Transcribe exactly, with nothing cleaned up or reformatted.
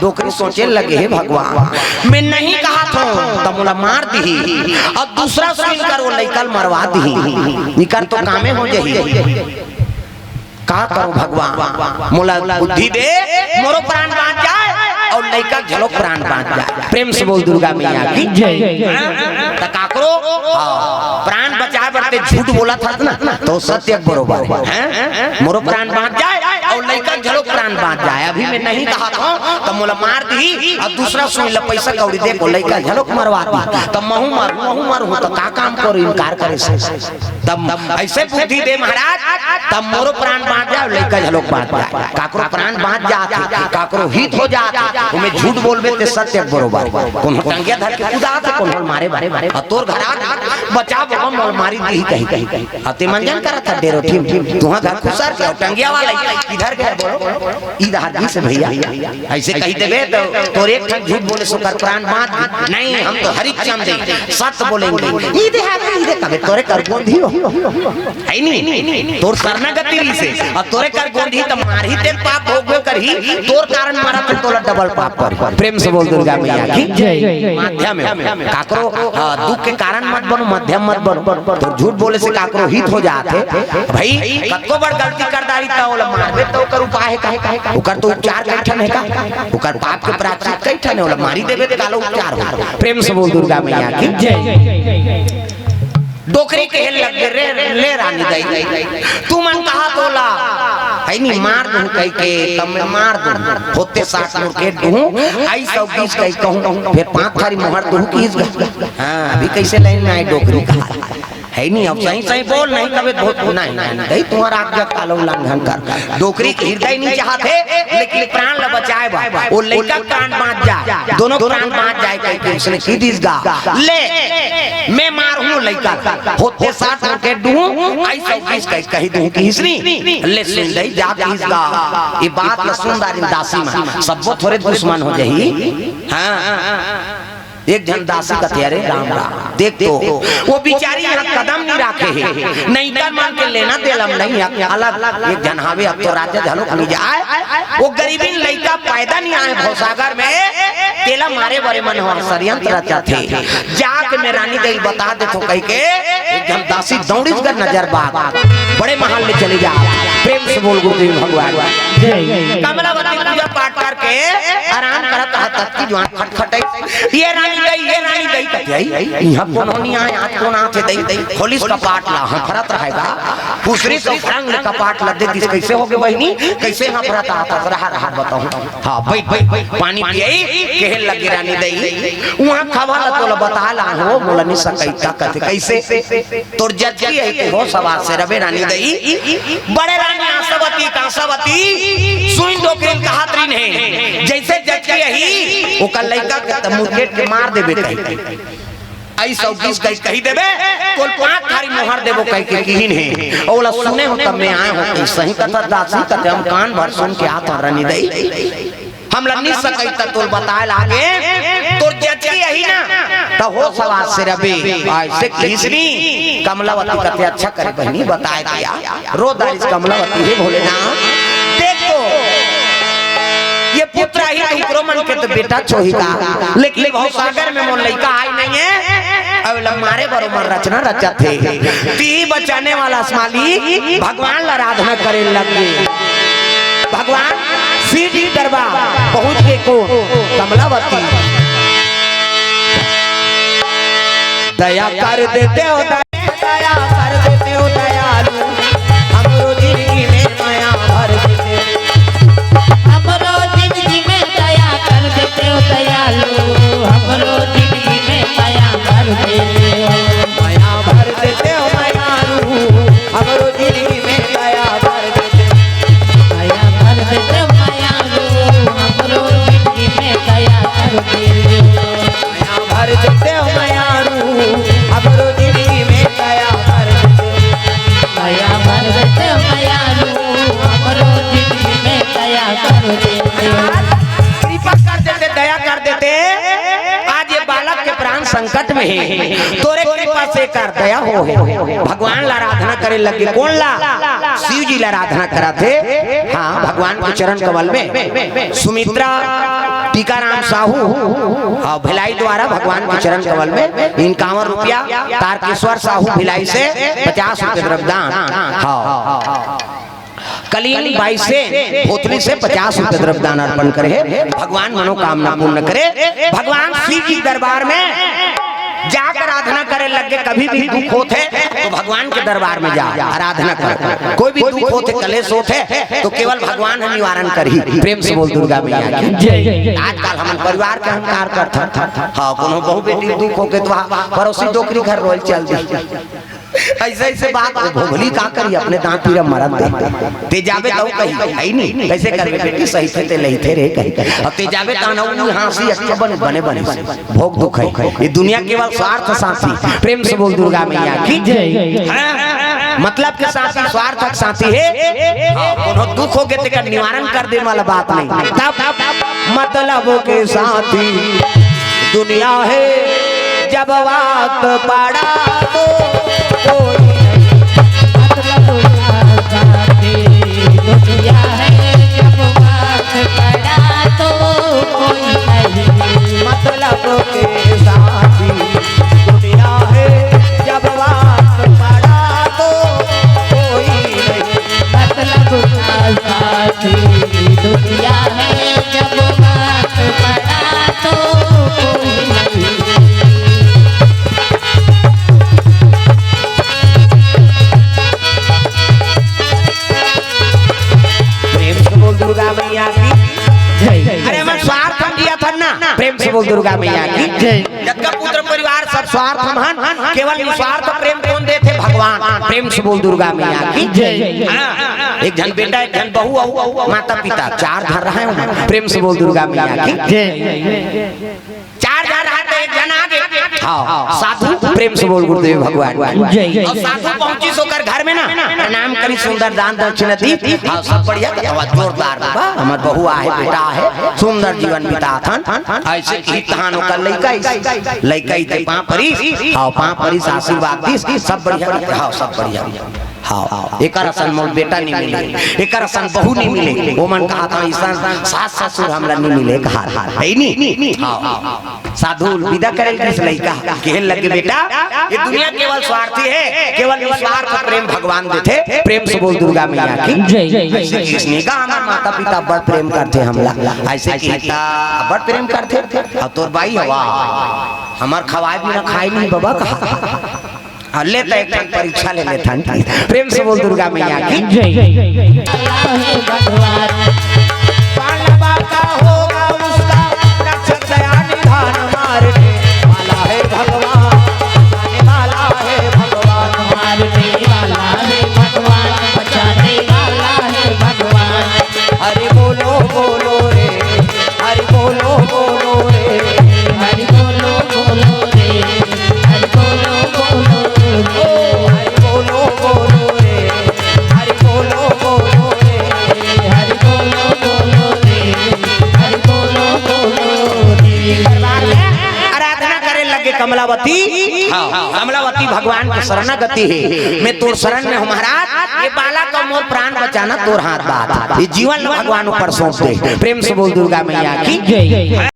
डोकरी सोचे लगे, "हे भगवान, मैं नहीं कहत हूँ त मोला मार दिही, अउ दूसरा सुन कर वो लइका ल मरवा दिही, इकर तो कामे हो जाही।" का करो भगवान, मोला बुद्धि दे, मोरो प्राण बाँच जाय अउ लइका घलो प्राण बाँच जाय। प्रेम से बोल दुर्गा मैया की। जय। त काकरो, हाँ, प्राण बचाय बर ते झूठ बोलत हस ना, त सत्य बरोबर हे। मोरो प्राण बाँच जाय अउ लइका घलो प्राण बाँच जाय। अभी मैं नहीं कहत हूँ त मोला मार दिही, अउ दूसरा सुन ल पइसा कौड़ी दे के लइका घलो मरवा दिही, त महूँ मरहूँ, महूँ मरहूँ, त का काम करो इनकार करे से? तब अइसे बुद्धि दे महाराज, तब मोरो प्राण बाँच जाय, लइका घलो बाँच जाय। काकरो प्राण बाँच जात हे, काकरो हित हो जात हे, ओमे झूठ बोलबे ते सत्य बरोबर। कोनो टंगिया धर के कुदात हे, कोनो मारे बारे। अउ तोर घर आ, "बचा बाबा, मोला मारी दिही कही।" अउ ते मंजन करत हस डेरो, ठीक, तुँहर घर खुसर के, अउ टंगिया वाला इधर गय, बोलो, इधर जी से भइया, अइसे कहि देबे त तोर एक ठन झूठ बोले से ओकर प्राण बाँच गे। नहीं, हम तो हरिचंद हे, सत्य बोलेंगे। ई दे हाथ, ई दे कबे तोरे कर गोंधी हो। हे नहीं? तोर सरनागति रहिसे, अउ तोरे कर गोंधी त मारही तेल पाप भोगबे करही, तोर कारण मरत हे तोला डबल पाप पर। प्रेम से बोल दुर्गा मैया की। जय। माध्यम हे। काकरो, हाँ, दुख के कारण मत बनो, माध्यम मत बनो। तोर झूठ बोले से काकरो हित हो जात हे। भई, कतको बड़ गलती कर डारी त ओला मारबे त ओकर उपाय हे का? ओकर तो उपचार कई ठन हे का? ओकर पाप के प्रायश्चित कई ठन हे, ओला मारी देबे त काला उपचार हो। प्रेम से बोल दुर्गा मैया की। जय। डोकरी कहे लगे, "रे, ले रानी दाई, तुमन कहा तोला, हे नहीं, मार दूँ कहि के, तब मैं मार दूँ, होते साठ मुड़के दूँ, अइस अउ बीस कहि कहूँ, फेर पाँच थारी मोहर दूँ किहिस गा।" हाँ, अभी कइसे लाइन में आय डोकरी कहा। हे नहीं, अब सही सही बोल, नहीं कबे बहुत, नहीं, नहीं, नहीं, तुँहर आज्ञा काला उल्लंघन कर। डोकरी के हृदय नहीं चाहत हे, लेकिन प्राण ल बचाय बर, वो लइका प्राण बाँच जाय, दोनों प्राण बाँच जाय कहि के अइसने कहि दिस गा। ले, मैं मारहूँ लइका ल, होते साठ मुड़के दूँ, अइस अउ बीस कहि, कहि दूँ किहिस नी, ले सुन ले जा किहिस गा। ये बात ल सुन डारिन दासी मन, सबो थोरे दुश्मन हो जाही। हाँ। एक झन दासी कथे, "अरे राम राम, देख तो, वो बिचारी यहाँ कदम नहीं राखे हे, नहीं कर मन के लेना देना नहीं हे, अलग एक झन हावे, अब तो राजा घलो नहीं जाय, वो गरीबिन लइका पैदा नहीं आय भवसागर में, तेला मारे बर ए मन ह षड्यंत्र रचत हे, जाके मैं रानी दाई ल बता देथों," कहि के एक झन दासी दौड़िस गा नजर बाग, बड़े महल ले चले जा। प्रेम से बोल गुरुदेव भगवान। जय। कमलावती पूजा पाठ करके आराम करत हस, ततकी जुवान खटखटाइस, "ये रानी दाई, ये रानी दाई," कथे, "इहाँ कोनो नहीं आय, आज कोन आथे दाई?" खोलिस कपाट ला, हफरत रहय गा। खुसरिस अउ फरंग ले कपाट ल दे दिस, "कइसे होगे बहिनी, कइसे हफरत हस?" "रहा, रहा, बताहूँ।" "हाँ, बइठ, बइठ, बइठ, पानी पियई।" कहे लगे रानी दाई, "उहाँ खवा ल तोला बताय ला हो, मोला नहीं सकइस त," कथे, "कइसे?" "तोर जचकी अही ते होस हवास से रबे रानी दाई।" बड़े रानी आशावती, काशावती, सुइन डोकरी ल कहत रहिन हे, "जइसे जचकी अही, ओकर लइका के त मुरकेट के मार देबे कहि। अइस अउ बीस कहि, कहि देबे, तोला पाँच थारी मोहर देबो," कहि के किहिन हे। अउ ओला सुने हों तब मैं आय हों, सही कथस दासी, कथे हम कान भर सुन के आत हन रानी दाई। हम ल नहीं सकइस त तोला बताय लागे, तोर जचकी अही ना, त होस हवास से रबे। अइसे किहिस नी, कमलावती कथे, "अच्छा करे बहिनी, बताय दिया।" रो डारिस कमलावती, "हे भोलेनाथ, देख तो, ये पुत्र अही त ओकरो मन के त बेटा च होही गा, लेकिन भवसागर में मोर लइका आय नहीं हे, अउ एला मारे बर ओमन रचना रचत हे।" तिही बचाने वाला अस मालिक भगवान ल आराधना करे लगे। भगवान शिव जी दरबार पहुँच गे कोन? कमलावती। दया कर देते हो, दया कर देते हो दयालु, हमरो जिंदगी में मया भर देते। हमरो जिंदगी में दया कर देते हो दयालु, हमरो जिंदगी में मया भर देते हो। मया भर देते हो मयारू, हमरो जिंदगी में दया भर देते। मया भर देते हो मयारू, हमरो जिंदगी में दया कर देते। मया भर देते हो मयारू, हमरो जिंदगी में दया भर देते। मया भर देते हो मयारू, हमरो जिंदगी में दया कर देते। कृपा कर देते, दया कर देते। आज ये बालक के प्राण संकट में हे, तोरे कृपा से कर दया हो हे। भगवान ला आराधना करे लगे, कोन ला? शिव जी ला आराधना करत हे। हाँ, भगवान के चरण कमल में सुमित्रा टीकाराम साहू, हाँ, भिलाई द्वारा भगवान के चरण कमल में इक्यावन रुपया, तारकेश्वर साहू भिलाई से पचास रुपये द्रव्यदान, हाँ, कलीन बाई से भोतली से पचास रुपये द्रव्यदान अर्पण करे हे। भगवान मनोकामना पूर्ण करे। भगवान शिव जी के दरबार में जाकर आराधना करे लगे। कभी भी दुख होत हे तो भगवान के दरबार में जा, आराधना कर। कोई भी दुख होत हे, कलेश होत हे तो केवल भगवान ह निवारण करही। प्रेम से बोल दुर्गा मैया की। जय। आजकल हमन परिवार के अहंकार करथन। हाँ, कोनो बहू बेटी के दुख होके तो वहाँ पड़ोसी डोकरी घर रोल चल दी। ऐसे ऐसे बात, वो भोगली का करी, अपने दांत पीरा मरत दे। ते जाबे तऊ कही, है नहीं, कैसे करबे बेटी, सही थे ते लही थे रे कही। अब ते जाबे ता ना ऊ हाँसी अच्छा बने, बने, बने, भोग दुख है। ये दुनिया केवल स्वार्थ साथी। प्रेम से बोल दुर्गा मैया की। जय। हाँ? मतलब के साथी, स्वार्थ के साथी हे। हाँ, कोनो दुख होगे तेकर निवारण कर दे वाला बात नहीं। तब मतलब के साथी दुनिया हे, जब वक्त पड़ा तो कोई नहीं। मतलब का साथी दुनिया है, जब वक्त पड़ा तो कोई नहीं। मतलब के साथी दुनिया है, जब वक्त पड़ा तो कोई नहीं। मतलब का साथी दुनिया है, जब वक्त पड़ा तो कोई नहीं। प्रेम से बोल दुर्गा मैया की। जय। अरे, हमन स्वार्थ हम दिया था ना। प्रेम से बोल दुर्गा मैया की। जय। जतका पुत्र परिवार सब स्वार्थ हम हन, केवल निस्वार्थ प्रेम कोन देथे? भगवान। प्रेम से बोल दुर्गा मैया की। जय। हाँ। एक झन बेटा, एक झन बहू अउ माता पिता, चार झन रहे हो। प्रेम से बोल दुर्गा मैया की। जय। चार झन रहे त एक झन आगे। हाँ, साधु। प्रेम से बोल गुरुदेव भगवान। जय। अउ साधु पहुंचिस ओकर घर में ना, प्रणाम करिस, सुंदर दान दक्षिणा दी। हाँ, सब बढ़िया, आवाज जोरदार बा। हमर बहू आहे, बेटा आहे, सुंदर जीवन बिताथन। ऐसे ही तहान ओकर लइका, लइका इते पाँव परिस, हाँ, पाँव परिस, आशीर्वाद दिस, सब बढ़िया, हाँ, सब बढ़िया। हाँ, एकर असन मोर बेटा नहीं मिले, एकर असन बहू नहीं मिले। वो मन कहा था, "ऐसा सास ससुर हमरा नहीं मिले," कहा था, है नहीं? हाँ, साधु विदा करे किस लइका, कहन लगे, "बेटा, ये दुनिया केवल स्वार्थी है, केवल निस्वार्थ प्रेम भगवान देथे।" प्रेम से बोल दुर्गा मैया की। जय। ऐसे किसने कहा, "हमार माता पिता बड़ प्रेम करथे हमला।" ऐसे किता बड़ प्रेम करथे। अब तोर बाई हवा, हमार खवाए बिना खाए नहीं बाबा कहा। हाँ, ले त एक ठन परीक्षा ले लेथन। प्रेम से बोल दुर्गा मैया की। जय। पांडवा का होगा उसका रक्षक दया निधान, मारने वाला है भगवान, बचाने वाला है भगवान। मारने वाला है भगवान, बचाने वाला है भगवान। हरि बोलो बोलो रे, हरि बोलो बोलो रे, हरि बोलो बोलो रे, हरि बोलो बोलो रे, हरि बोलो बोलो रे, हरि बोलो बोलो रे, हरि बोलो बोलो रे। दरबार में आराधना करे लगे कमलावती। हाँ, कमलावती भगवान के शरणागति है। मैं तोर शरण में हूँ महाराज, ये बालक अउ मोर प्राण बचाना तोर हाथ बात। ये जीवन ला भगवान ऊपर सौंप दे। प्रेम से बोल दुर्गा मैया की। जय।